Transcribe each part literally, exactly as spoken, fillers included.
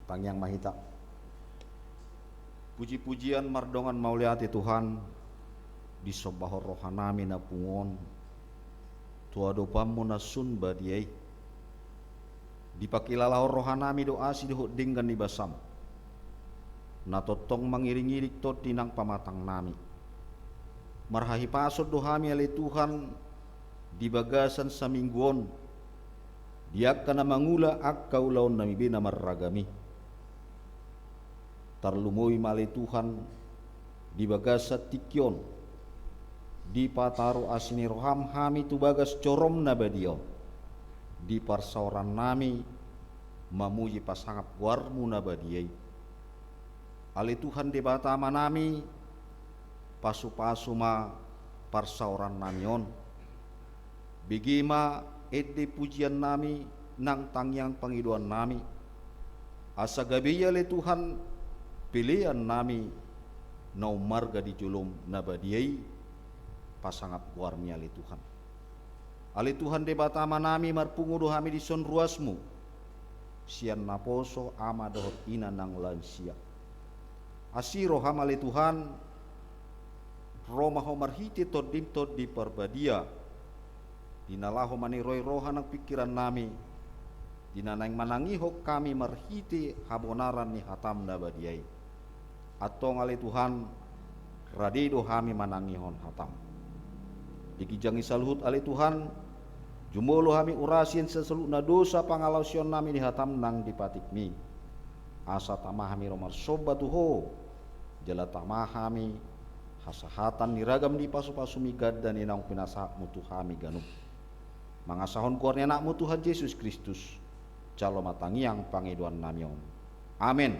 Tangiang ma hita. Puji-pujian mardongan mauliate Tuhan, disombahon rohanami na pungu on tu adopanmu na sun badia i. Dipangkilalahon rohanami do asi dohot denggan ni basam, na tongtong mangiring-iring tondi nang pamatangnami. Marhahipason do hami ale Tuhan, di bagasan saminggu on, di angka na mangula angka ulaonnami be na marragam i. Tarlumobi ma ale Tuhan, di bagasan tingki on, dipataru asi ni roham hami tu bagas jorom na badia on, di parsaorannami mamuji pasangap goarmu na badia i. Ale Tuhan Debata Amanami, pasu-pasu ma parsaorannami on. Bege ma ende pujiannami nang tangiang pangidoannami, asa gabe i ale Tuhan peleannami na ummarga di jolom na badia i, pasangap goarmi ale Tuhan. Ale Tuhan Debata Amanami, marpungu do hami dison ruasmu sian naposo, ama dohot ina nang lansia. Asi roham ale Tuhan, ro ma ho marhite tondim Tondi Parbadia, di na laho maniroi roha nang pingkirannami, di na naeng manangihon hami marhite habonaran ni hatam na badia i. Antong ale Tuhan, rade do hami manangihon hatam. Di ginjang i saluhut ale Tuhan, jumolo hami urasi sian saluhutna dosa pangalaosionnami di hatam nang di patikmi. Asa tama hami ro marsomba tu ho, jala tama hami hasahatan ni ragam ni pasu-pasumi ganda ni naung pinasahatmu tu hami ganup. Mangasahon goar ni Anakmu Tuhan Jesus Kristus, jalo ma tangiang pangidoannami on. Amen.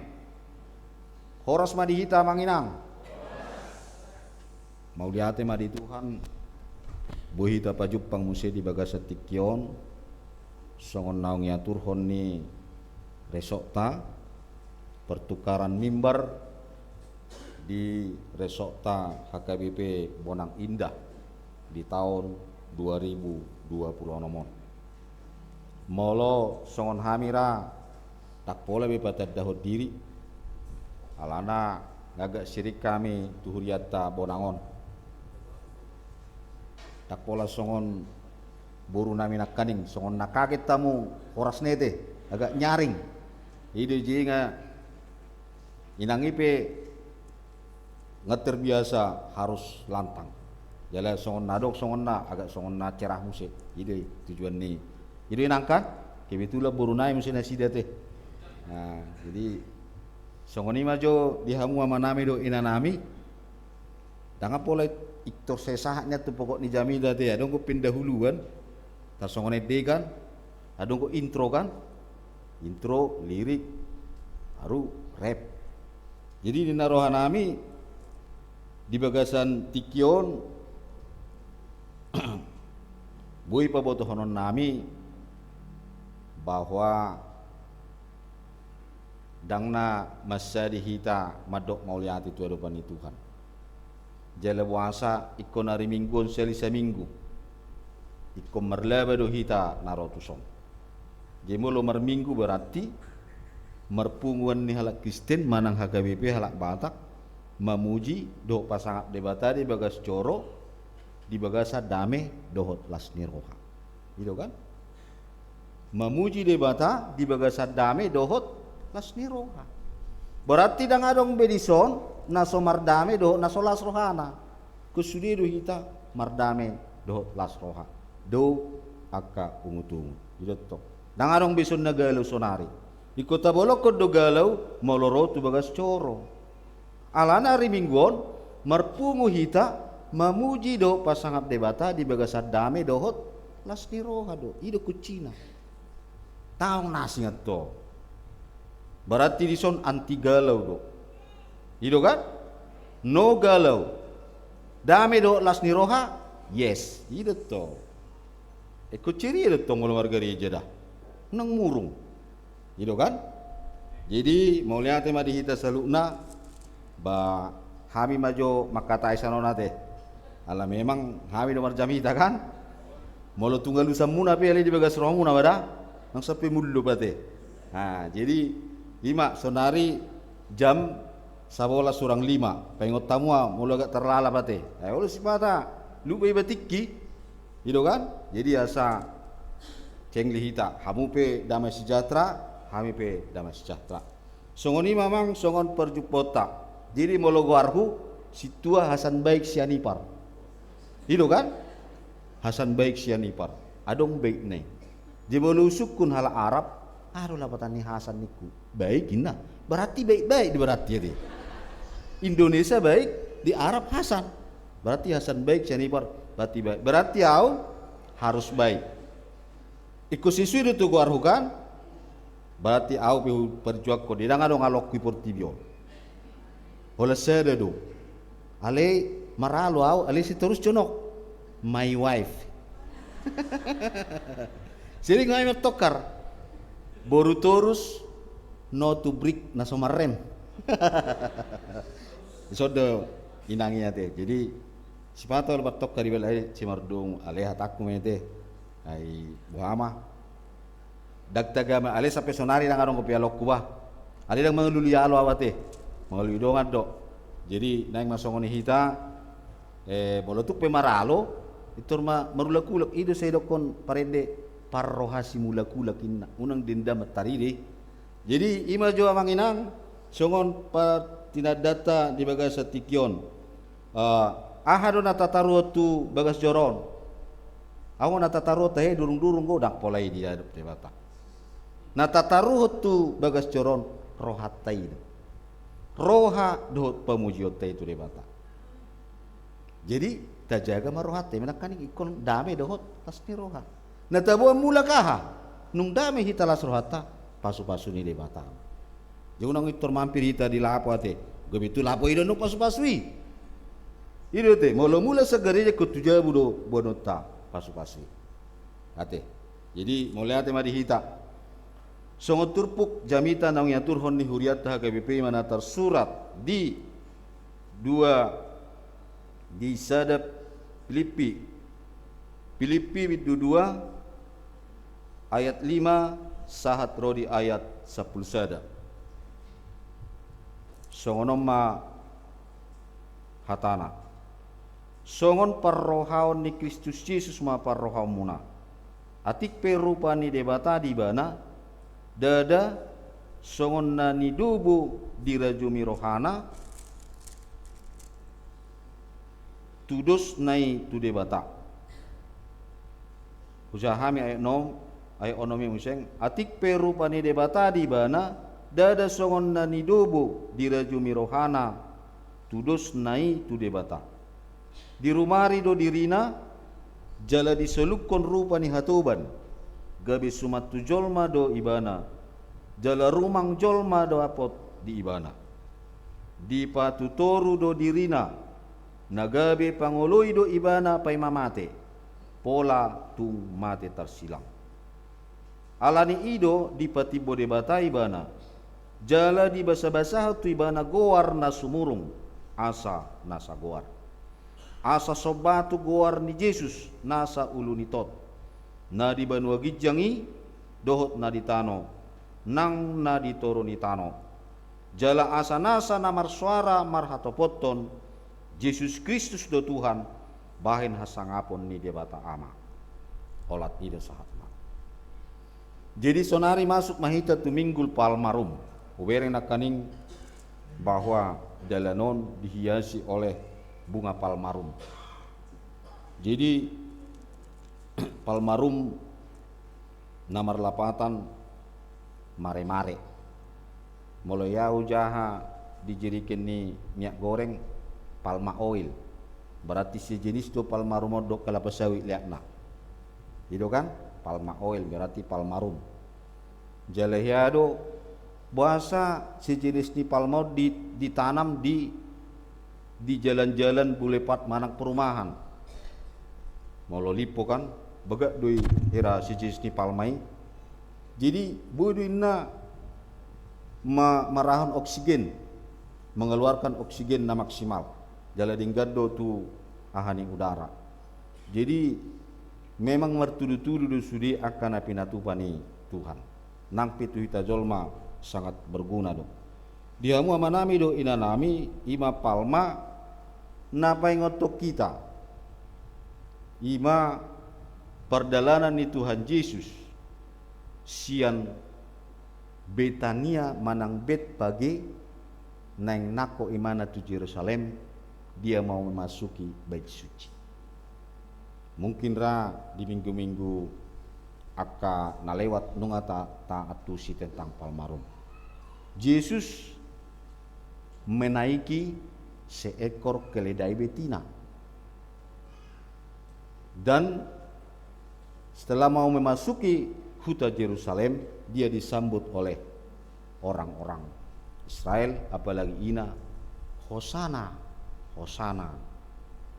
Horas ma di hita amang inang. Mauliate ma di Tuhan, boi hita pajumpang muse di bagasan tingki on, songon naung iaturhon ni resokta, pertukaran mimbar di resokta H K B P Bonang Indah di taon dua ribu dua puluh onom on. Molo songon hami ra, ndang pola be patandahon diri, alana nga agak sirik hami tu hurianta Bonang on. Ndang pola songon borunami nangkaning, songon na kaget hamu horas nete, agak nyaring. I do jala inang i pe nga terbiasa harus lantang. Jala songon na adong, songon na agak songon na cerah muse. I do i tujuan ni. I do inang kan? Kebetulan borunami muse nasida te. Nah, jadi songon i ma jo di hamu amanami dohot inanami. Ndang pola intor sai sahat nian tu pokok ni jamita te, adong do pendahuluan, tarsongon ende kan, adong do intro kan, intro, lirik, baru rap. Jadi di na rohanami di bagasan tingki on, boi pabotohononnami bahwa ndang na mansadi hita mandok mauliate tu adopan ni Tuhan. Jala boasa ingkon ari Minggu on sahali saminggu, ingkon marlaba do hita na ro tuson. Jadi molo marminggu berarti marpunguan ni halak Kristen manang H K B P halak Batak mamuji dohot pasangap Debata di bagas joro, di bagasan dame dohot las ni roha. I do kan? Mamuji Debata di bagasan dame dohot las ni roha. Berarti ndang adong be dison na so mardame dohot na so las rohana. Ingkon sude do hita mardame dohot las roha. Do angka ungut-ungut. I do tong. Ndang adong be dison na galau sonari. Ingkon tabolongkon do galau molo ro tu bagas joro. Alana ari Minggu on, marpungu hita mamuji dohot pasangap Debata di bagasan dame dohot las ni roha do. I do kuncina. Taon na singat to. Berarti dison anti galau do. I do kan? No galau. Dame dohot las ni roha? Yes. I do to. Ingkon ceria do tong molo margareja da. Unang murung. I do kan? Jadi mauliate ma di hita saluhutna. Ba hami ma jo mangkatai sanona te. Ala memang hami do marjamita kan? Molo tung alusanmuna pe ale di bagas rohamuna ba da, unang sampe mullo ba te. Nah, jadi Ima, sonari jam sabolas hurang lima. Paingot hamu ma molo agak tarlalap ate. Ai olo sipata lupa iba tingki. I do kan? Jadi asa cengli hita. Hamu pe damai sejahtera, hami pe damai sejahtera. Songon i ma amang songon parjumponta. Jadi molo goarhu, sintua Hasan Baik sian Ipar. I do kan? Hasan Baik sian Ipar. Adong baik na i. Jadi molo husungkun halak Arab, aha do lapatan ni Hasan ningku? Baik inna. Berarti baik-baik di, berarti ate. Indonesia baik, di Arab Hasan. Berarti Hasan Baik sian Ipar, berarti baik. Berarti au harus baik. Ingkon sesuai do tu goarhu kan? Berarti au pe huperjuangkon i, ndang adong aloku di portibi on. Holan sada do. Alai maralo au, alai si Torus jonok. My wife. Jadi ngai martongkar. Boru Torus, no to brake, na so marrem. Dison do inang i ate. Jadi sipata olo martongkar iba, alai si mardongan, alai hatangku ma ate. Ai boha ma. Ndang tagamon, alai sampe sonari ndang adong dope aloku bah. Alai ndang mangalului alo au ate. Mangalului dongan do. Jadi naeng ma songon i hita, eh, molo tung pe maralo, pintor ma marulak-ulak. I do sai didokkon parende, parroha simulak-ulak inna. Unang dendam tarida i. Jadi i ma jo amang inang songon partinandanta di bagasan tingki on. Eh, aha do na tataruhon tu bagas joro on? Aha na tataruhon, tahe durung-durung godang pola i di adop Debata. Na tataruhon tu bagas joro on rohanta i do. Roha dohot pamujionta i tu Debata. Jadi tajaga ma rohanta i, manang nangkaning ingkon dame dohot las ni roha. Na taboan mulak aha? Nung dame hita, las rohanta, pasu-pasu ni Debata. Jadi unang pintor mampir hita di lapo ate. Gabe tu lapo i do annon pasu-pasu i. I do ate, molo mulak sian gareja ingkon tu jabu do boanonta pasu-pasu i. Ate. Jadi mauliate ma di hita. Songon turpuk jamita naung iaturhon ni hurianta H K B P i ma na tarsurat di dua, di sada Pilippi. Pilippi bindu dua ayat lima sahat ro di ayat sampulu sada. Songon on ma hatana. Songon parrohaon ni Kristus Jesus ma parrohaonmuna. Atik pe rupa ni Debata di ibana, ndada songon na nidobo dirajumi rohana, tudosna i tu Debata. Hujaha hami ayat onom, ayat onom i muse. Atik pe rupa ni Debata di ibana, ndada songon na nidobo dirajumi rohana, tudosna i tu Debata. Dirumari do dirina, jala disolunghon rupa ni hatoban, gabe suman tu jolma do ibana, jala rumang jolma dapot di ibana. Dipatutoru do dirina, na gabe pangoloi do ibana paima mate, pola tung mate tarsilang. Ala ni i do dipatimbo Debata ibana, jala dibasabasahon tu ibana goar na sumurung, asa nasa goar. Asa somba tu goar ni Jesus, nasa ulu ni tot, na di banua ginjang i, dohot na di tano, nang na di toru ni tano. Jala asa nasa na marsoara marhatopothon, Jesus Kristus do Tuhan, bahen hasangapon ni Debata Ama. Olat i do sahatna. Jadi sonari masuk ma hita tu Minggu Palmarum. Hubereng nangkaning bahwa dalan on dihiasi oleh bunga palmarum. Jadi palmarum na marlapatan mare-mare. Molo i au jaha di jiriken ni minyak goreng, palma oil. Berarti sejenis do palmarum on dohot kalapa sawit leakna. I do kan? Palma oil berarti palmarum. Jala hea do boasa sejenis ni palma on di, ditanam di, di jalan-jalan, bulepat manang perumahan. Molo limpo kan bagak do i hira sejenis ni palma i. Jadi boi do inna ma-, marahon oksigen, mengeluarkan oksigen na maksimal. Jala denggan do tu aha ni udara. Jadi memang martudu-tudu do sude angka na pinatupa ni Tuhan. Nang pe tu hita jolma sangat berguna do. Di hamu amanami dohot inanami, i ma Palma na paingothon hita, i ma pardalanan ni Tuhan Jesus sian Betania manang Betfage, naeng nangkok ibana tu Jerusalem, dia mau memasuki Bait Suci. Mungkin ra di minggu-minggu angka na lewat nunga ta, taantusi tentang Palmarum. Jesus menaiki seekor keledai betina. Dan setelah mau memasuki huta Jerusalem, dia disambut oleh orang-orang Israel, apalagi ina, "Hosana, Hosana,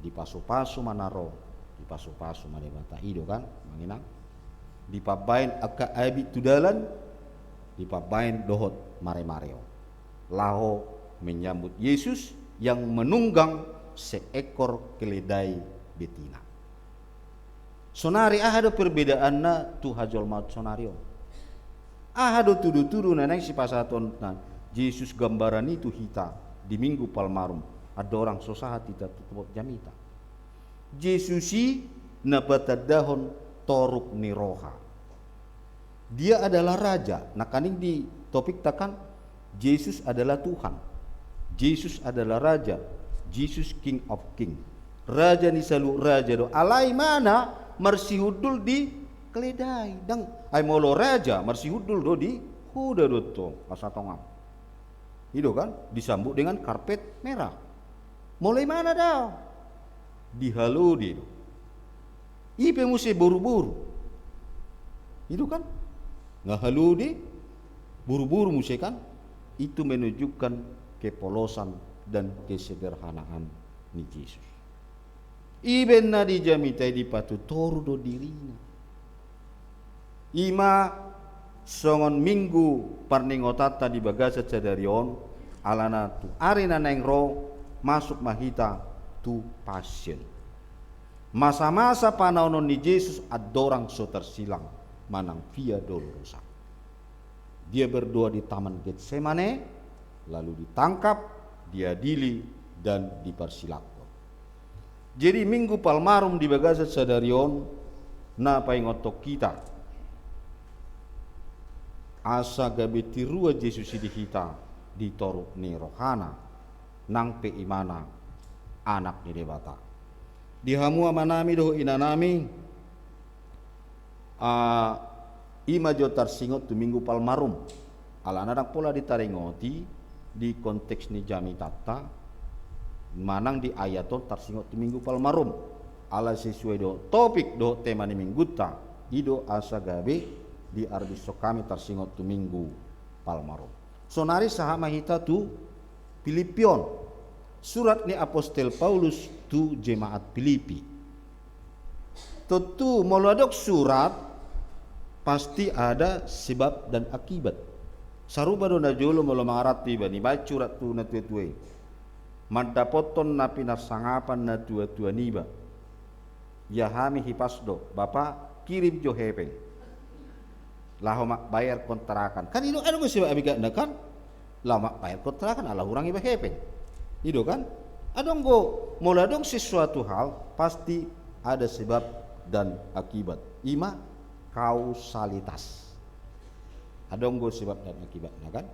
dipasu-pasu ma na ro, dipasu-pasu ma Debata." I do kan, amang inang? Dipambaen angka abit tu dalan, dipambaen dohot mare-mare on. Laho menyambut Yesus yang menunggang seekor keledai betina. Sonari aha do perbedaanna tu hajolmaon sonari on? Aha do tudu-tudu na naeng sipasahatonna Jesus gambaran i tu hita di Minggu Palmarum, andorang so sahat hita tu topot jamita? Jesus i na patandahon toruk ni roha. Dia adalah raja. Nangkaning di topikta kan, Jesus adalah Tuhan. Jesus adalah raja. Jesus King of King. Raja ni saluhut raja do. Alai ibana marsihundul di keledai. Ndang, ai molo raja marsihundul do di kuda do tong, asa tongam. I do kan, disambut dengan karpet merah. Molo ibana daong, dihalode do. I pe muse boru-boru. I do kan, nga halode, boru-boru muse kan. Itu menunjukkan kepolosan dan kesederhanaan ni Jesus. Ibaen na di jamita i dipatutoru do dirina. I ma songon Minggu parningotanta di bagasan sadari on, alana tu ari na naeng ro masuk ma hita tu Passion. Masa-masa panaonon ni Jesus andorang so tarsilang manang Via Dolorosa. Dia berdoa di Taman Getsemane, lalu ditangkap, diadili, dan dipersilangkon. Jadi, Minggu Palmarum di bagasan sadari on na paingothon hita asa gabe tiruan Jesus i di hita di toruk ni rohana, nang pe ibana Anak ni Debata. Di hamu amanami dohot inanami, ah, i ma jo tarsingot tu Minggu Palmarum. Alana ndang pola ditaringoti di konteks ni jamitanta manang di ayat on tarsingot tu Minggu Palmarum. Ala sesuai dohot topik dohot tema ni minggunta, i do asa gabe diarbishon hami tarsingot tu Minggu Palmarum. Sonari sahat ma hita tu Pilippi on. Surat ni Apostel Paulus tu jemaat Pilippi. Tontu molo adong surat, pasti ada sebab dan akibat. Sarupa do najolo molo mangaranto iba, dibaen surat tu natua-tua i, mandapothon na pinarsangapan natua-tua niba. Ia hami hipas do, Bapa, kirim jo hepeng laho mambayar kontrakan. Kan i do, adong do sebab akibatna kan? Laho mambayar kontrakan, ala hurang iba hepeng. I do kan? Adong do, molo adong sesuatu hal, pasti ada sebab dan akibat. I ma kausalitas. Adong do sebab dan akibatna kan?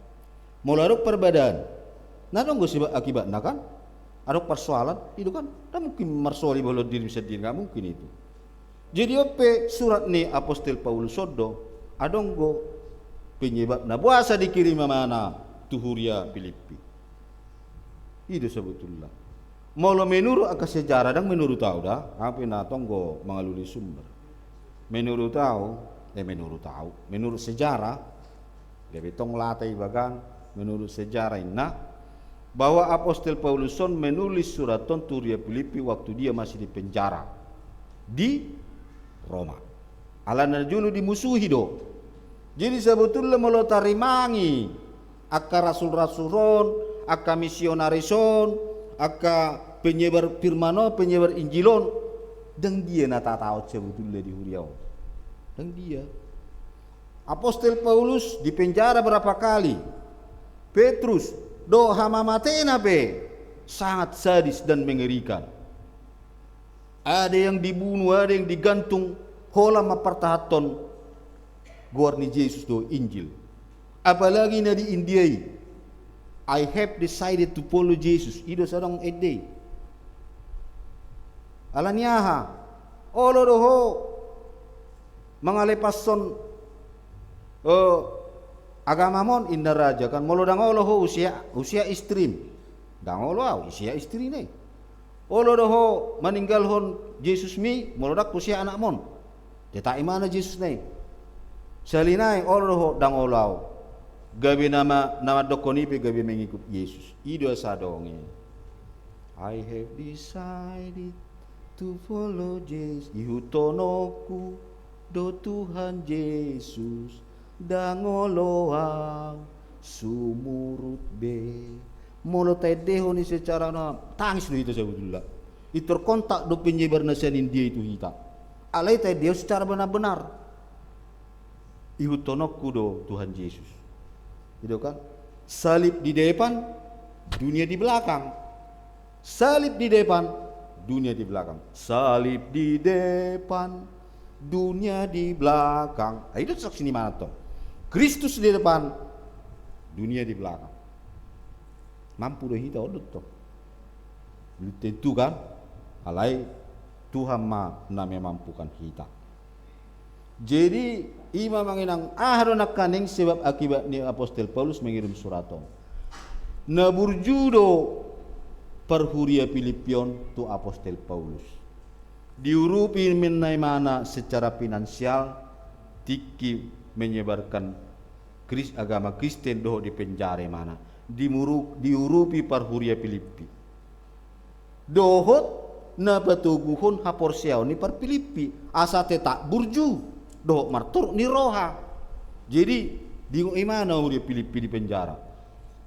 Molo adong parbadaan, na adong do sebab akibatna kan? Adong parsoalan, i do kan? Ndang mungkin marsoal iba holan dirim sandiri, nggak mungkin itu. Jadi on pe surat ni Apostel Paulus on do, adong do penyebabna boasa dikirim ibana tu huria Pilippi. I do sabotulna. Molo menurut angka sejarah, ndang menurut au da, au pe na tong do mangalului sumber. Menurut au, eh, menurut au, menurut sejarah, gabe tong lata iba kan, menurut sejarah inna, bahwa Apostel Paulus on menulis surat on tu huria Pilippi waktu dia masih di penjara di Roma. Alana najolo dimusuhi do. Jadi sabotulna molo tarimangi angka rasul-rasul on, angka misionaris on, angka penyebar firman on, penyebar Injil on, ndang dia na tataon sabotulna di huria on. Ndang dia. Apostel Paulus dipenjara berapa kali. Petrus, dohot hamamatena pe sangat sadis dan mengerikan. Ada yang dibunuh, ada yang digantung, holan mampartahanhon goar ni Jesus dohot Injil. Apalagi na di India i. "I have decided to follow Jesus." I do so adong ende i. Ala ni aha? Olo do ho mangalepashon, eh, agamamon, inna raja, kan. Molo ndang olo ho, husea, husea istrim. Ndang olo au, husea istrina i. Olo do ho maninggalhon Jesusmi, molo ndang, husea anakmon. Tetap imana Jesusna i. Sahali nai, olo do ho, ndang olo au. Gabe nama, na mandokkon i pe gabe mengikut Yesus. I do asa adong i. "I have decided to follow Jesus." Ihuthononku do Tuhan Jesus, ndang olo au sumurut be. Molo taendehon i secara na tangis do hita sebetulna. Pintor kontak do penyebar na sian India i tu hita. Alai taendehon secara benar-benar. Ihuthononku do Tuhan Jesus. Gitu kan? Salib di depan, dunia di belakang. Salib di depan, dunia di belakang. Salib di depan, dunia di belakang. Ah, i do saksi ni imana tong. Kristus di depan, dunia di belakang. Mampu do hita, olo do tong. Belum tentu kan? Alai Tuhan ma na memampukan hita. Jadi, i ma amang inang, aha do nangkaning sebab akibat ni Apostel Paulus mengirim surat on. Na burju do parhuria Pilippi on tu Apostel Paulus. Diurupi ninna imana secara finansial, tingki menyebarkan Kris-, agama Kristen dohot dipenjara imana. Dimuru-, diurupi parhuria Pilippi. Dohot na patoguhon haporseaon ni parPilippi, asa tetap burju dohot martorop ni roha. Jadi, diingot imana huria Pilippi di penjara.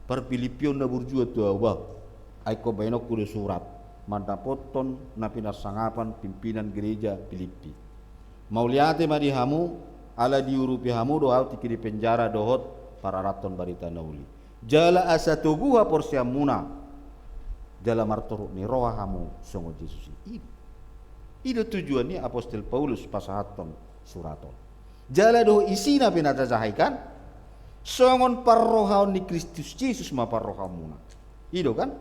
Parpilippi on na burju tu ahu, bah. Ai ingkon baenonku do surat mandapothon na pinarsangapan pimpinan gereja Pilippi. Mauliate ma di hamu, ala diurupi hamu do ahu tingki di penjara dohot pararathon barita na uli. Jala asa togu haporseaonmuna, jala martorop ni roha hamu songon Jesus i. I do, i do tujuan ni Apostel Paulus pasahathon surat on. Jala dohot isina pe na tajaha i kan, songon parrohaon ni Kristus Jesus ma parrohaonmuna. I do kan?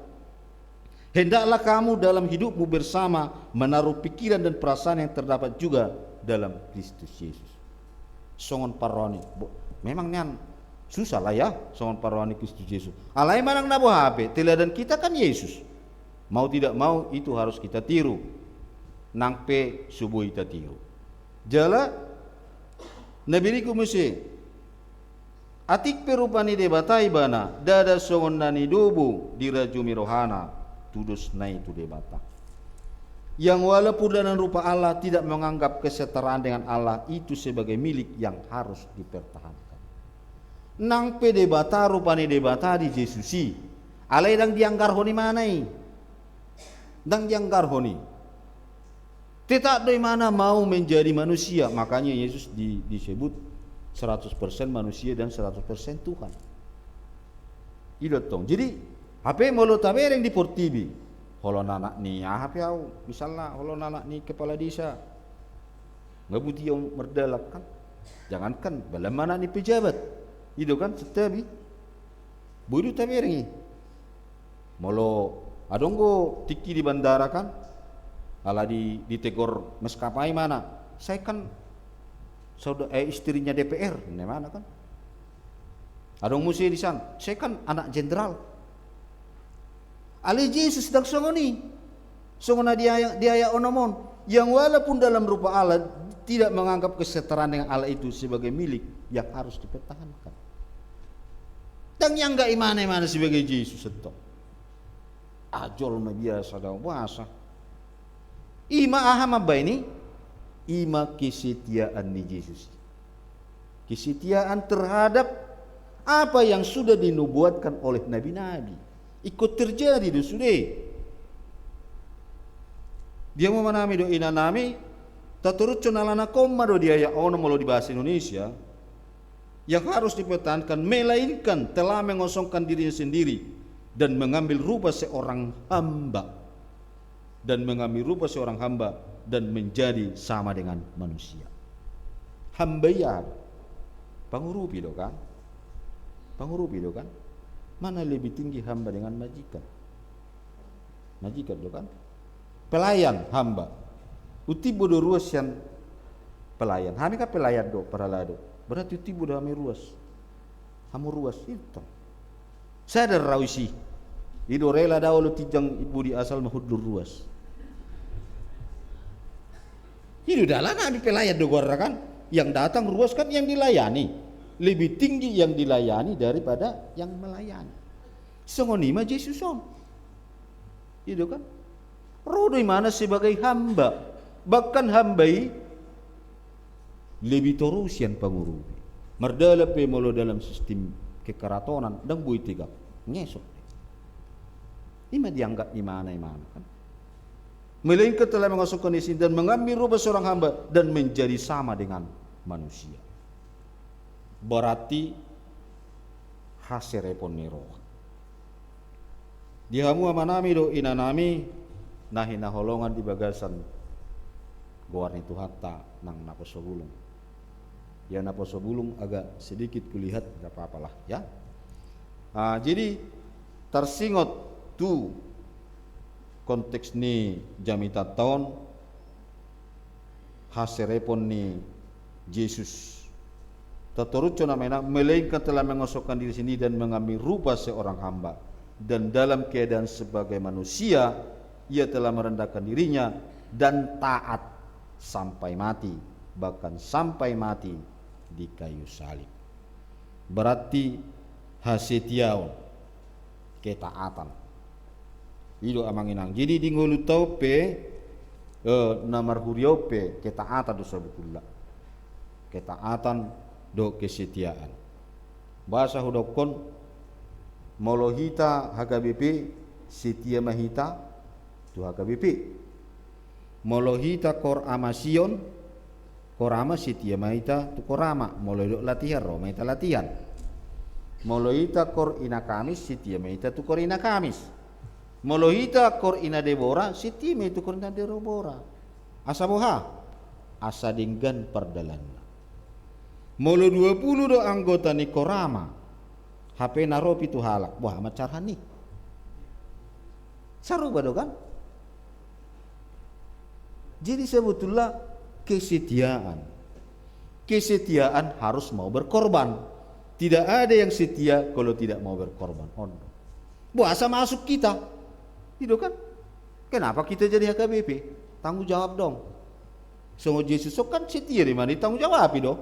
Hendaklah kamu dalam hidupmu bersama menaruh pikiran dan perasaan yang terdapat juga dalam Kristus Yesus. Songon parrohaon ni, bo-, memang nian susah lah ya, songon parrohaon ni Kristus Yesus. Alai manang na boha pe, teladan kita kan Yesus. Mau tidak mau, itu harus kita tiru. Nang pe so boi tatiru. Jala, na berikut muse, atik pe rupa ni Debata ibana, ndada songon na nidobo dirajumi rohana, tudos na i tu Debata. Yang walaupun dalam rupa Allah tidak menganggap kesetaraan dengan Allah itu sebagai milik yang harus dipertahankan. Nang pe Debata, rupa ni Debata di Jesus i, alai ndang dianggarhon imana i. Ndang dianggarhon i. Tetap do imana mau menjadi manusia, makanya Yesus di-, disebut seratus persen manusia dan seratus persen Tuhan. I do tong. Jadi, hape molo tabereng di portibi, holong anak ni aha pe ahu, misalna holong anak ni kepala desa, nga buti ahu mardalan kan. Jangankan, bahen ma anak ni pejabat. I do kan, santabi. Boi do tabereng i. Molo adong do tingki di bandara kan, ala di, ditegor maskapai imana, saya kan sauda-, eh, istrinya D P R, ninna imana kan. Adong muse di san, saya kan anak jenderal. Alai Jesus ndang songon i. Songon na di ayat, di ayat onom on, yang walaupun dalam rupa Allah tidak menganggap kesetaraan dengan Allah itu sebagai milik yang harus dipertahankan. Ndang ianggap imana, imana sebagai Jesus antong. Ah, jolma biasa do, boasa. I ma aha mambahen i? I ma kesetiaan ni Jesus. Kesetiaan terhadap apa yang sudah dinubuatkan oleh nabi-nabi. Ingkon terjadi do sude. Di hamu amanami dohot inanami, tatorushon ala na on ma do di ayat onom molo di bahasa Indonesia. yang harus dipertahankan, melainkan telah mengosongkan dirinya sendiri dan mengambil rupa seorang hamba, dan mengambil rupa seorang hamba, dan menjadi sama dengan manusia. Hamba i aha? Pangurupi do kan? Pangurupi do kan? Mana lebih tinggi hamba dengan majikan? Majikan do kan? Pelayan, hamba. Untimbo do ruas sian pelayan. Hami kan pelayan do, parhalado. Berarti untimbo do hami ruas. Hamu ruas, i do tong. Sadar ra au disi. I do rela do au olo tinjang i pudi asal ma hundul ruas. I do dalan, hami pelayan do goarna kan. Yang datang ruas kan yang dilayani. Lebih tinggi yang dilayani daripada yang melayani. Songon i ma Jesus on. I do kan? Ro do imana sebagai hamba. Bahkan hamba i lebih toru sian pangurupi. Mardalan pe molo dalam sistem kekaratonan, ndang boi tegak. Ngesot. I ma dianggap imana, imana kan. Melainkan telah mengosongkan diri sendiri dan mengambil rupa seorang hamba dan menjadi sama dengan manusia. Berarti haserepon ni roha. Di hamu amanami dohot inanami na hinaholongan di bagasan goar ni Tuhanta nang naposo bulung. Ya, naposo bulung agak sedikit kulihat, nggak apa-apalah ya. Ah, jadi tarsingot tu konteks ni jamitanta on, haserepon ni Jesus. Tatorus jo nama ina, melainkan telah mengosongkan diri sendiri dan mengambil rupa seorang hamba. Dan dalam keadaan sebagai manusia, ia telah merendahkan dirinya dan taat sampai mati, bahkan sampai mati di kayu salib. Berarti hasetiaon, ketaatan. I do amang inang. Jadi di ngolunta on pe, eh, na marhuria on pe ketaatan do sabotulna. Ketaatan dohot kesetiaan. Boasa hudokkon, molo hita H K B P, setia ma hita tu H K B P. Molo hita Kor Ama Sion, Kor Ama, setia ma hita tu Kor Ama. Molo didok latihan, ro ma hita latihan. Molo hita Kor Ina Kamis, setia ma hita tu Kor Ina Kamis. Molo hita Kor Ina Debora, setia ma hita tu Kor Ina Debora. Asa boha? Asa denggan pardalanna. Molo dua pulu do anggota ni Kor Ama, hape na ro pitu halak, boha ma carani? Sarupa do kan? Jadi sebetulnya kesetiaan. Kesetiaan harus mau berkorban. Tidak ada yang setia kalau tidak mau berkorban. On do. Boasa masuk kita? I do kan? Kenapa kita jadi H K B P? Tanggung jawab dong. Songon Jesus on kan setia do imana, ditanggung jawabi do.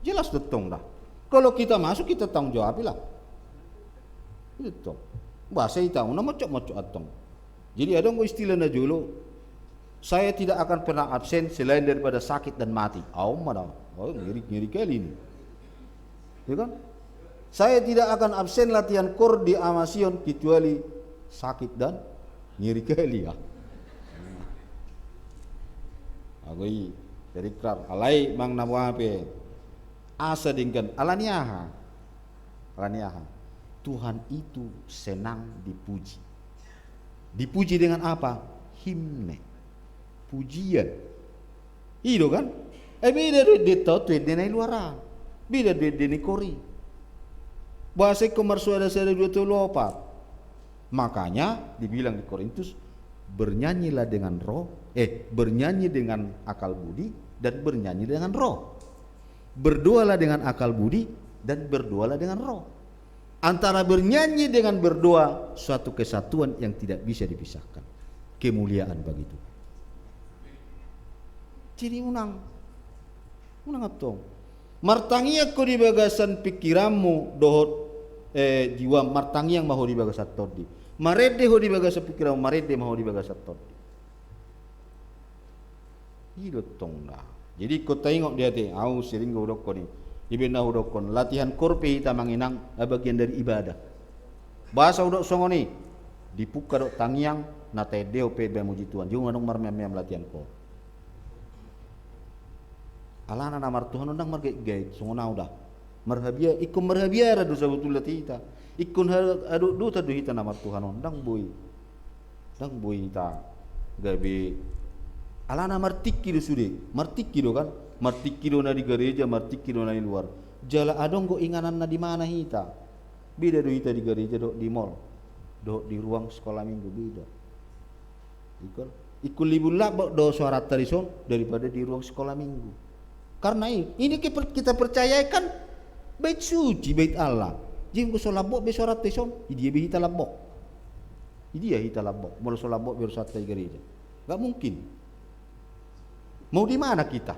Jelas do tong da. Kalau kita masuk, kita tanggung jawabi lah. I do tong. Boasa i tanggung, na mocok-mocok antong. Jadi adong do istilah na jolo, "Saya tidak akan pernah absen selain daripada sakit dan mati." Au ma da. Oh, ngeri, ngeri kali ini. Ya kan? "Saya tidak akan absen latihan Kor di Ama Sion kecuali sakit dan ngeri kali ya." Ago i, berikrar. Alai manang na boha pe, asa denggan. Alani aha? Alani aha? Tuhan itu senang dipuji. Dipuji dengan apa? Himne. Pujian. I do kan? Eh, beda do endenta on tu ende na i luar an. Beda do ende ni Kor i. Boasa ingkon marsuada sada dua tolu opat? Makanya dibilang di Korintus, "Bernyanyilah dengan roh, eh, bernyanyi dengan akal budi dan bernyanyi dengan roh. Berdoalah dengan akal budi dan berdoalah dengan roh." Antara bernyanyi dengan berdoa, suatu kesatuan yang tidak bisa dipisahkan. Kemuliaan bagi Tuhan. Jadi unang, unang antong. Martangiang ho di bagasan pikiranmu dohot, eh, jiwam, martangiang ma ho di bagasan tondi. Marende ho di bagasan pikiranmu, marende ma ho di bagasan tondi. I do tong da. Jadi ingkon taingot di hita, au sering do hudokkon i. Ibaen na hudokkon, latihan Kor pe hita amang inang, eh, bagian dari ibadah. Boasa hudok songon i? Dipungka dohot tangiang, na taendehon pe baen muji Tuhan. Jung adong marmeam-meam latihan Kor. Alana na martuhan on ndang margait-gait, songon au da. Marhabia-, ingkon marhabiaran do sabotulna hita. Ingkon ha-, hadotdotan do hita na martuhan on. Ndang boi. Ndang boi hita gabe. Alana martingki do sude. Martingki do kan? Martingki do na di gareja, martingki do na di luar. Jala adong do ingananna di mana hita. Beda do hita di gareja dohot di mall. Dohot di ruang sekolah minggu, beda. Ingkon, ingkon lebih lambok do suaranta dison daripada di ruang sekolah minggu. Karena i-, ini ki-, per-, kita percayai kan bait suci, bait Allah. Jadi anggo so lambok be suaranta dison, di dia be hita lambok. Di dia hita lambok, molo so lambok be suaranta di gareja. Nggak mungkin. Mau di mana kita?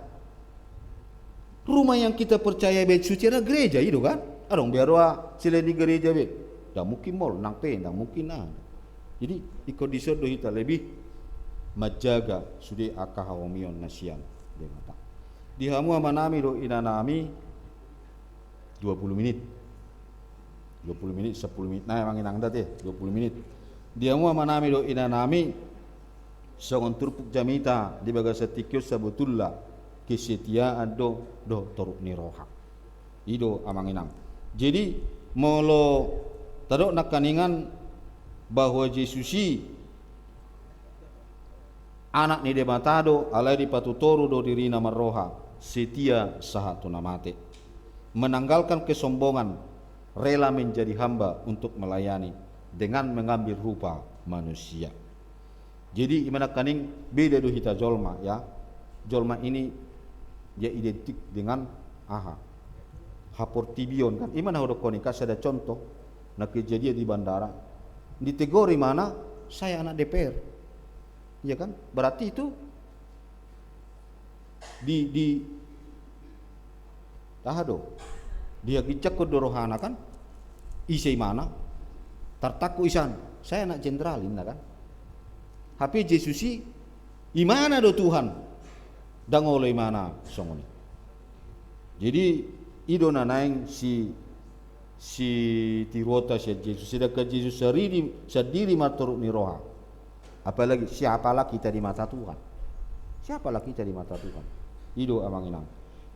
Rumah yang kita percaya bait suci adalah gereja, i do kan? Adong be haroa selain di gereja be. Ndang mungkin mall, nang pe, ndang mungkin ah. Jadi, ingkon dison do hita lebih manjaga sude angka hahomion na sian Debata. Di hamu amanami dohot inanami, dua puluh menit. Dua puluh menit, sepuluh menit nai amang inang da te, dua puluh menit. Di hamu amanami dohot inanami, songon turpuk jamita di bagasan tingki on, sabotulna kesetiaan do dohot toruk ni roha. I do amang inang. Jadi, molo tadok nangkaningan bahwa Jesus i Anak ni Debata do, alai dipatutoru do dirina marroha setia sahat tu na mate, menanggalkan kesombongan, rela menjadi hamba untuk melayani dengan mengambil rupa manusia. Jadi, ima nangkaning beda do hita jolma, ya. Jolma ini dia identik dengan aha? Haportibion, kan. Ima na hudokkon i, kan, sada contoh, na kejadian di bandara. Ditegor imana, "Saya anak D P R." Iya kan? Berarti itu di, di, aha do? Dihaginjangkon do rohana kan? Ise imana? Tartangko isan, "Saya anak jenderal," inna kan? Hape Jesus i, "Imana do Tuhan." Ndang olo imana songon i. Jadi, i do na naeng si sitiruonta sian Jesus. Sedangkan Jesus sandiri, sandiri martoruk ni roha. Apalagi, siapalah kita di mata Tuhan? Siapalah kita di mata Tuhan? I do, amang inang.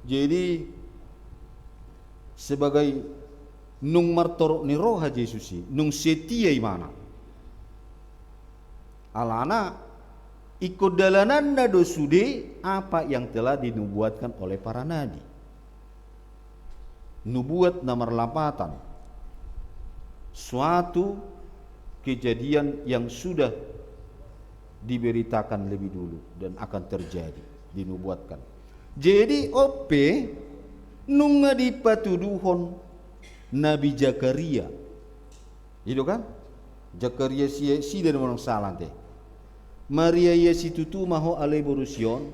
Jadi, sebagai nung martoruk ni roha Jesus i, nung setia imana. Alana, ingkon dalananna do sude apa yang telah dinubuatkan oleh para nabi. Nubuat na marlapatan, suatu kejadian yang sudah diberitakan lebih dulu dan akan terjadi, dinubuatkan. Jadi, on pe, nunga dipatuduhon Nabi Zakaria. I do kan? Zakaria sie-, sida do manang sala te. Maria ia situtu ma ho ale boru Sion,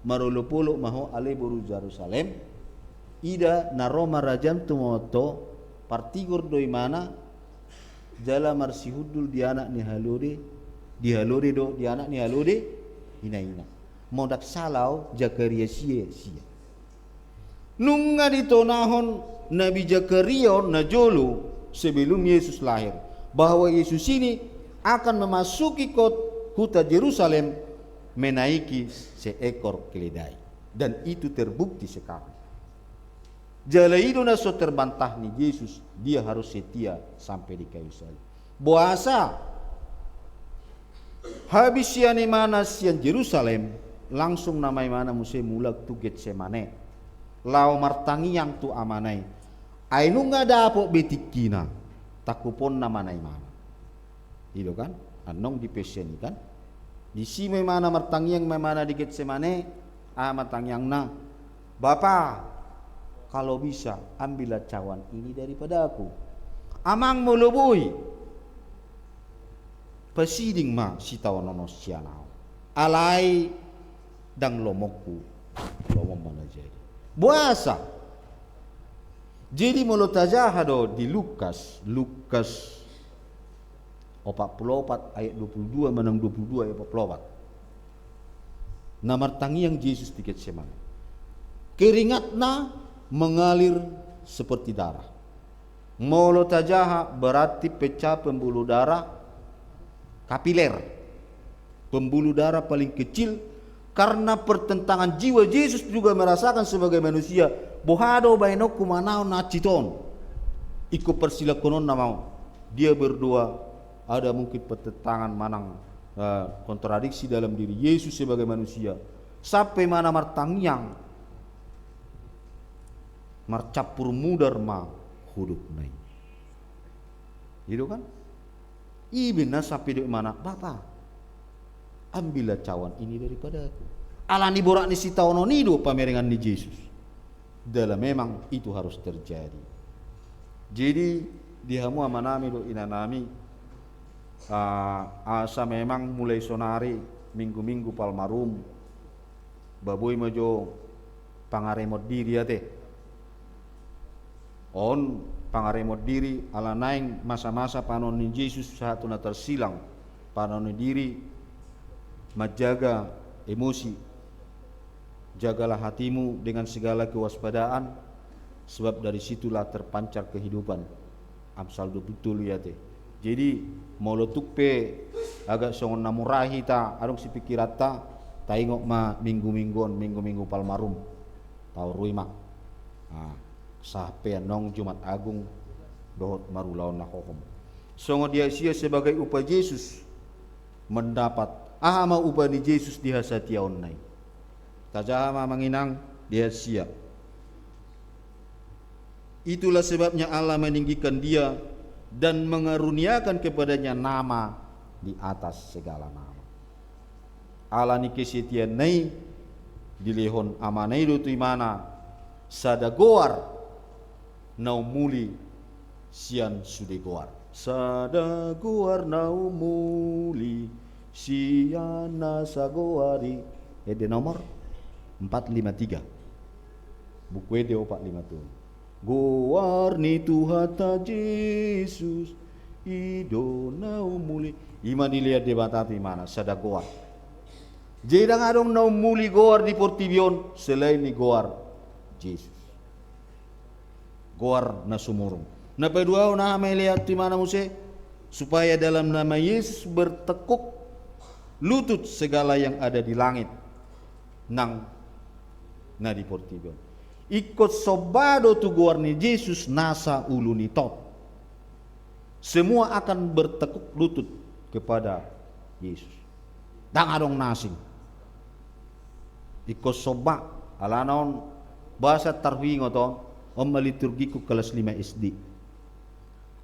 marolopolop ma ho ale boru Jerusalem. Ida na ro ma rajam tumomot ho, partigor do imana, jala marsihundul di anak ni halode, di halode do, di anak ni halode, inaina. Molo ndang sala ho, Zakaria sie, sia. Nunga ditonahon Nabi Zakaria on najolo sebelum Yesus lahir, bahwa Yesus ini akan memasuki kot-, huta Jerusalem menaiki seekor keledai. Dan itu terbukti sekarang. Jala i do na so terbantah ni Jesus, dia harus setia sampai di kayu salib. Boasa? Habis sian imana sian Jerusalem, langsung nama imana muse mulak tu Getsemane. Laho martangiang tu amana i. Ai nunga dapot be tingkina, tangkuponna ma na imana. I do kan? Annon di pesen i kan? Disi ma imana martangiang ma imana di Getsemane, aha ma tangiangna? "Bapa, kalau bisa, ambillah cawan ini daripadaku." Amang, molo boi, pasiding ma sitaonon on sian ahu. Alai ndang lomoku, lomom ma na jadi. Boasa? Jadi molo tajaha do di Lukas, Lukas opat pulu opat ayat dua pulu dua manang dua pulu dua ayat opat pulu opat. Na martangiang Jesus di Getsemane. Keringatna mengalir seperti darah. Molo tajaha berarti pecah pembuluh darah kapiler. Pembuluh darah paling kecil, karena pertentangan jiwa Jesus juga merasakan sebagai manusia Boha do baenonku manaon na hansit on? Ingkon parsilangkononna ma on. Dia berdoa, ada mungkin pertentangan manang, eh, kontradiksi dalam diri Yesus sebagai manusia. Sampe imana martangiang, marcampur mudar ma hudukna i. I do kan? Iba na sampe didok imana, "Bapa, ambillah cawan ini daripadaku." Alani borat ni sitaonon i do pamerengan ni Jesus. Dalam memang itu harus terjadi. Jadi, di hamu amanami dohot inanami, ah, asa memang mulai sonari minggu-minggu Palmarum, ba boi ma jo pangaremon diri ate. On pangaremon diri ala naeng masa-masa panaon ni Jesus sahat tu na tarsilang, panaon ni diri, manjaga emosi. Jagalah hatimu dengan segala kewaspadaan, sebab dari situlah terpancar kehidupan. Amsal dua puluh tolu i ate. Jadi, molo tung pe agak songon na mura hita, adong sipikiranta, taingot ma minggu-minggu on, minggu-minggu Palmarum. Taorui ma. Ah, sahat pe annon Jumat Agung dohot marulaon na hohom. Songon dia sia sebagai upa Jesus mendapat, aha ma upa ni Jesus di hasatiaonna i? Tajaha ma amang inang di sia. Itulah sebabnya Allah meninggikan dia dan mengaruniakan kepadanya nama di atas segala nama. Alani kesetiaanna i, dilehon Amana i do tu imana sada goar na umuli sian sude goar. Sada goar na umuli sian nasa goar i. Ende nomor empat lima tiga. Buku Ende opat lima tolu. Goar ni Tuhanta Jesus, i do na umuli. I ma dilehon Debata tu imana, sada goar. Jadi ndang adong na umuli goar di portibi on selain ni goar Jesus. Goar na sumurung. Na paduahon, aha ma dilehon tu imana muse? Supaya dalam nama Yesus bertekuk lutut segala yang ada di langit nang na di portibi on. Ingkon somba do tu goar ni Jesus nasa ulu ni tot. Semua akan bertekuk lutut kepada Yesus. Ndang adong na asing. Ingkon somba, alana on, boasa tarhuingot on, on ma liturgiku kelas lima S D.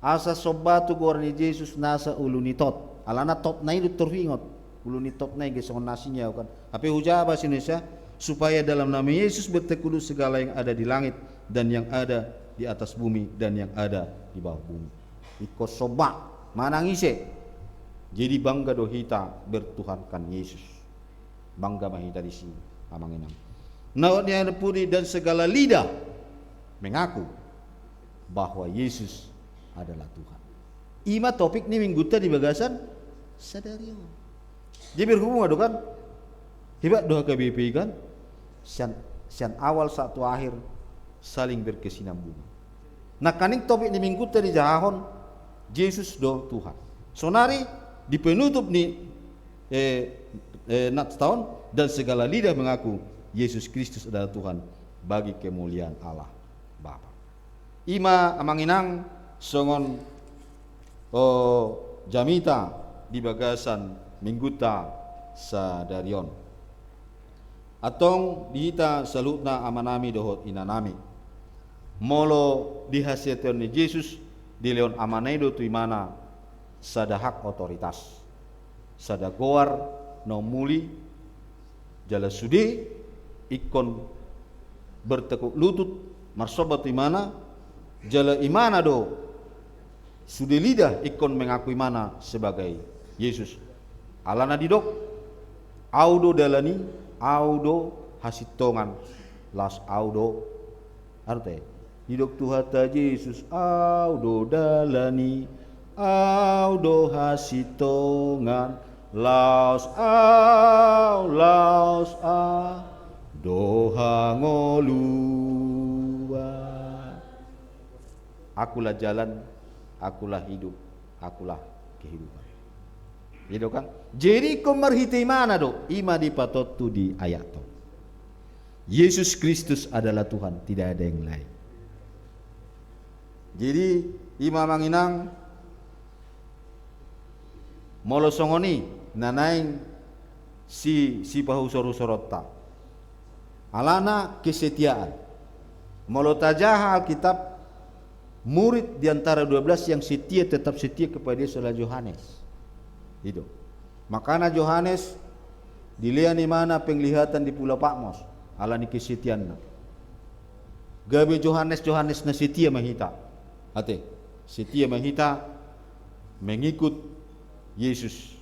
Asa somba tu goar ni Jesus nasa ulu ni tot. Alana totna i do tarhuingot. Ulu ni totna i, songon na asing i au kan. Hape hujaha bahasa Indonesia, supaya dalam nama Yesus bertekuk lutut segala yang ada di langit dan yang ada di atas bumi dan yang ada di bawah bumi. Ingkon somba, manang ise. Jadi bangga do hita bertuhankan Yesus. Bangga ma hita disi, amang inang. Na hot ni anak pudi dan segala lidah mengaku bahwa Yesus adalah Tuhan. I ma topik ni minggunta di bagasan sadari on. Jadi berhubungan do kan? Hebat do H K B P I kan? Sian, sian awal sahat tu akhir saling berkesinambungan. Nangkaning topik ni minggunta dijahahon, Jesus do Tuhan. Sonari di penutup ni, eh, eh, Natal on, dan segala lidah mengaku Yesus Kristus adalah Tuhan bagi kemuliaan Allah Bapa. I ma amang inang songon, o, jamita di bagasan minggunta sadari on. Antong di hita saluhutna amanami dohot inanami. Molo di hasatiaon ni Jesus, dilehon Amana i do tu imana sada hak otoritas, sada goar na umuli, jala sude ingkon bertekuk lutut marsomba tu imana, jala imana do sude lidah ingkon mengaku imana sebagai Jesus. Alana didok, au do dalan i, au do hasintongan, laos au do, anu te, didok Tuhanta Jesus, au do dalan i, au do hasintongan, laos au, laos au do hangoluan. Akulah jalan, akulah hidup, akulah kehidupan. I do kan? Jadi ingkon marhite imana do, i ma dipatontu di ayat on. Yesus Kristus adalah Tuhan, tidak ada yang lain. Jadi, ima amang inang, molo songon i na naeng si, sipahusorhusoronta, alana kesetiaan. Molo tajaha Alkitab, murid di antara dua belas yang setia, tetap setia kepada Yesus adalah Johannes. I do. Makana Johannes dilehon ibana penglihatan di Pulau Patmos, alani kesetiaanna. Gabe Johannes, Johannes na setia ma hita. Ate, setia ma hita mengikut Yesus.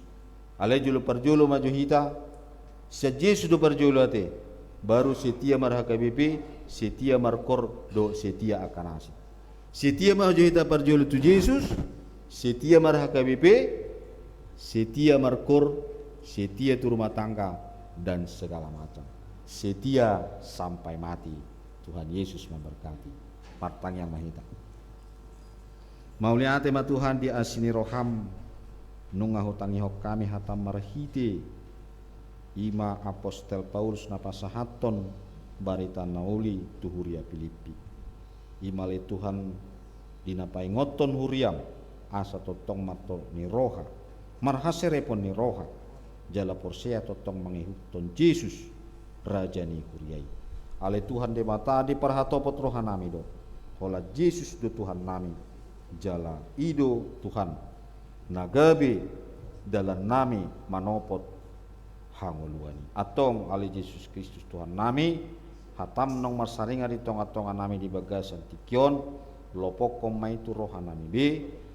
Alai jolo parjolo ma jo hita, sian Jesus do parjolo ate, baru setia mar H K B P, setia mar KOR, dohot setia angka na asing. Setia ma jo hita parjolo tu Jesus, setia mar H K B P, setia mar KOR, setia tu rumah tangga, dan segala macam. Setia sampai mati. Tuhan Yesus memberkati. Martangiang ma hita. Mauliate ma Tuhan di asi ni roham, nunga hutangihon hami hatam marhite ima apostel Paulus na pasahathon barita na uli tu huria Pilippi. Ima ale Tuhan, di na paingothon huriam, asa tongtong martolop ni roha, marhaserepon ni roha, jala porsea tongtong mangihuthon Jesus, Raja ni huria i. Ale Tuhan Debata, diparhatopot rohanami do, holan Jesus do Tuhannami, jala i do Tuhan na gabe dalannami manopot hangoluan i. Antong ale Jesus Kristus Tuhannami, hatam naung marsaringar di tongatonganami di bagasan tingki on, lopokhon ma i tu rohanami be,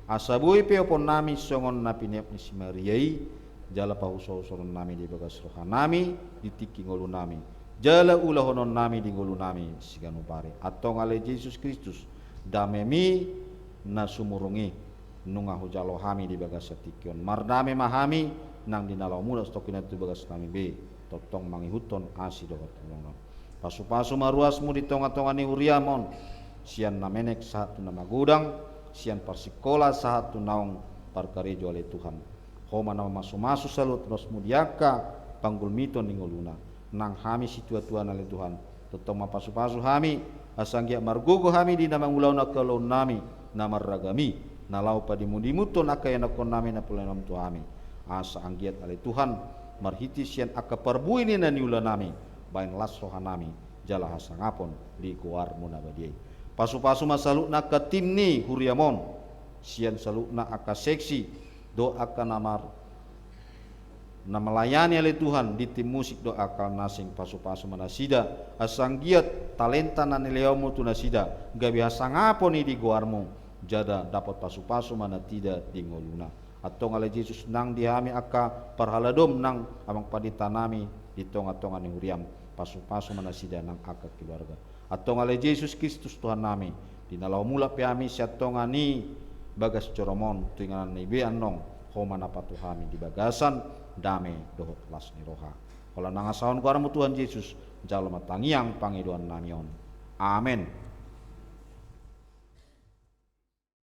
asa boi pe oponnami songon na pineop ni si Maria i, jala pahusorhusononnami di bagas rohanami, di tingki ngolunami, jala ulahononnami di ngolunami siganup ari. Antong ale Jesus Kristus, damemi na sumurung i nunga hujalo hami di bagasan tingki on. Mardame ma hami nang di na laho mulak satongkin on tu bagasnami be, tongtong mangihuthon asi dohot holongna. Pasupasu ma ruasmu di tongatonga ni huriam on, sian na menek sahat tu na magodang, sian parsingkola sahat tu naung parkarejo ale Tuhan. Ho ma na mamasumasu saluhut ruasmu di angka panggulmiton ni ngoluna. Nang hami situatuana ale Tuhan, tongtong ma pasupasu hami, asa anggiat margogo hami di na mangulahon angka ulaonnami na marragam i, na laho padimudimuthon angka ianakkonnami na pinarolom tu hami. Asa anggiat ale Tuhan, marhite sian angka parbue ni na niulanami, baen las rohanami, jala hasangapon di goarmu na badia i. Pasupasu ma saluhutna angka tim ni huriam on, sian saluhutna angka seksi, dohot angka na mar-, na melayani ale Tuhan di tim musik dohot angka na asing, pasupasu ma nasida, asa anggiat talenta na nilehonmu tu nasida, gabe hasangapon i di goarmu, jala dapot pasupasu ma nasida di ngoluna. Antong ale Jesus, nang di hami angka parhaladom nang amang panditanami di tongatonga ni huriam, pasupasu ma nasida nang angka keluarga. Antong ale Jesus Kristus Tuhannami, di na laho mulak pe hami sian tonga ni bagas jorom on tu inganan ni be annon, ho ma na patudu hami di bagasan dame dohot las ni roha. Holan na mangasahon goarmu Tuhan Jesus, jalo ma tangiang pangidoannami on. Amen.